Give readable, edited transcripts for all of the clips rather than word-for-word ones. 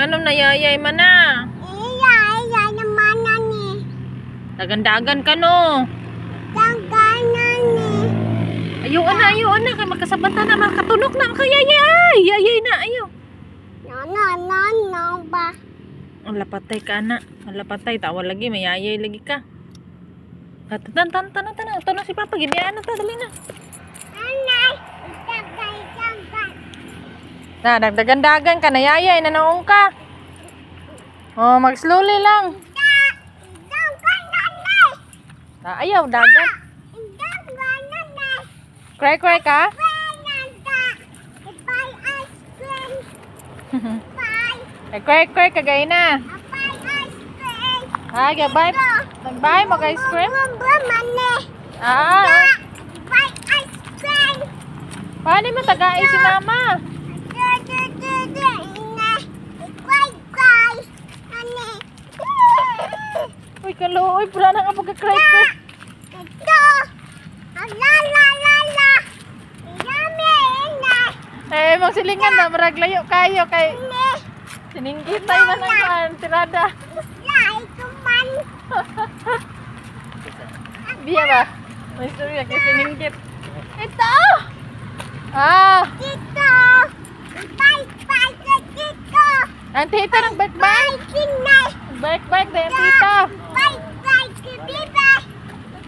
Nganong nayayay man na? Iya, iya naman na ni. Dagan-dagan ka no. Tangganan ni. Ayaw na, ayaw na kay makasabata na, makatunok na kayayay. Yayay na ayaw. No, no, no, no ba? Ang lapatay ka na. Ang lapatay tawa lagi mayayay lagi ka. Tan tan tan tan tan tan si Papa, gibiyaan na ta, dali na. Anay, itagay, itagay. Na dagdagan-dagan ka, nayayay na noong ka. Oh, mag-slowly lang. Tangganan ni. Ah, ayaw dagan. Tangganan ni. Cry cry ka? Banana. Buy ice cream. Buy, Ay, cry cry ka gay na. buy ice cream. Ah, gabay. Nagbay mo ice cream? Brum, brum, ane. Ah, Buy ice cream. paano mo tagay si Mama? Du, du, du, du, ina. Cry, cry. Ane. Uy, kaluoy, pula na nga pagka-cry cry. Ito. La, la, la, la. Yummy, ina. Eh, mong silingan na, marag layo kayo kay Ine. sininggit tayo man ang kuan, tirada. La, ito man. Biya ba? May istorya kay sininggit. Ito! Ah, Dito. Bye, bye, dito. Ang tita ng bike Bye, bike. kinay. Bike bike dahil ang tita. Bye, bye, bibi.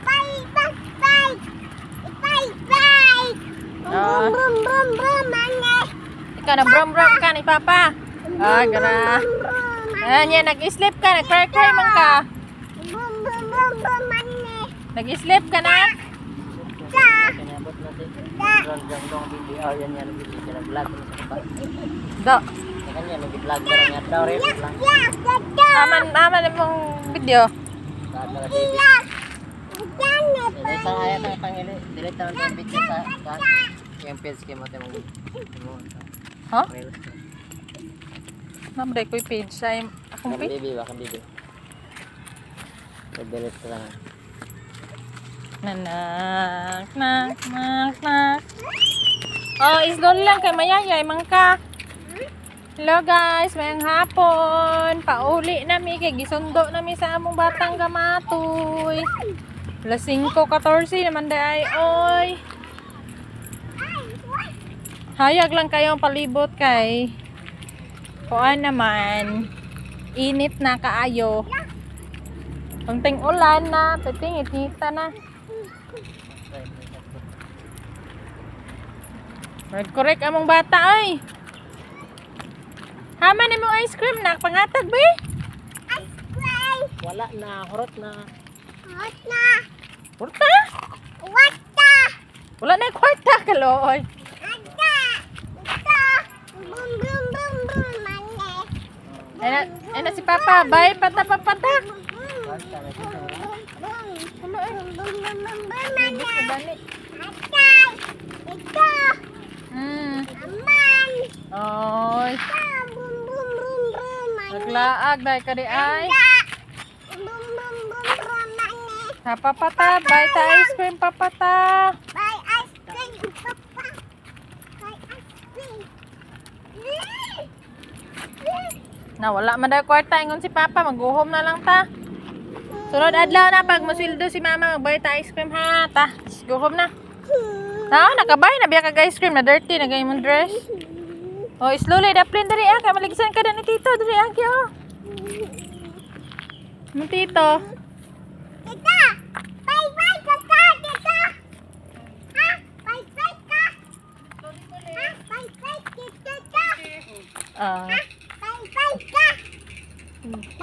Bye, bye, bye. Bye, bye. Ah. Brum, brum, brum, brum, ane. Ikaw na brum brum ka ni Papa. Ah, gara. Brum, brum, Ayan yan, nag-sleep ka, nag-cry cry man ka. brum, brum, brum, brum, ane. Nag-sleep ka na? Da. Kinabot natin. Da. Ron jang dong video yan yan video sila vlog ko sa kapa. Do. Kanya nag-vlog na rin daw rin lang. Ya, da, da. Aman, aman mong video. Vlog na TV. Ya. Dane, Dili sa ayat ang pangili. Dili ta ang video sa yung page kay mo mo. Ha? Namday ko yung page sa akong Kan page. bibi ba kan bibi. Delete ko lang. Nanak, nak, nak, nak. Oh, isdol lang kay mayayay mangka. Hello guys, mayang hapon. Pauli na mi kay gisundo na mi sa among batang gamatoy. Alas 5:14 naman day oy. Hayag lang kayo ang palibot kay kuan naman. Init na kaayo. Pangting ulan na, piting itita na. Right, correct among bata ay. Haman ni mong ice cream nak pangatag be. Ice cream. Wala na, hurot na. Hot na. Kwarta? What the? Wala na kwarta kalooy. Ada. Ito. Brum, brum, brum, brum, ane. Ay na si Papa, bye pata papata. Brum, brum, Ano ay? brum, brum, brum, brum, Ibig ane. na bani. Atay. Ito. Aman. Oy, Ito. Brum, brum, brum, brum, ane. naglaag dai ka di ay. Ada. Brum, brum, brum, brum, ane. Ha papata, bye ta ice cream papata. Buy ice cream, Papa. Buy ice cream. Na wala man daw kwarta ingon si Papa, magguhom na lang ta. Sunod adlaw na pag masweldo si Mama, magbuy ta ice cream ha. Ta, guhom na. Ha, nakabay na biya kag ice cream na dirty na gay mong dress. Oh, slowly daplin diri ah, kay maligsan ka na ni Tito diri ah, kyo. Mo Tito. Tita! Bye bye ka, tita! Ha? Bye bye ka! Ha? Bye bye, tita! Ah. Bye bye ka! Bye.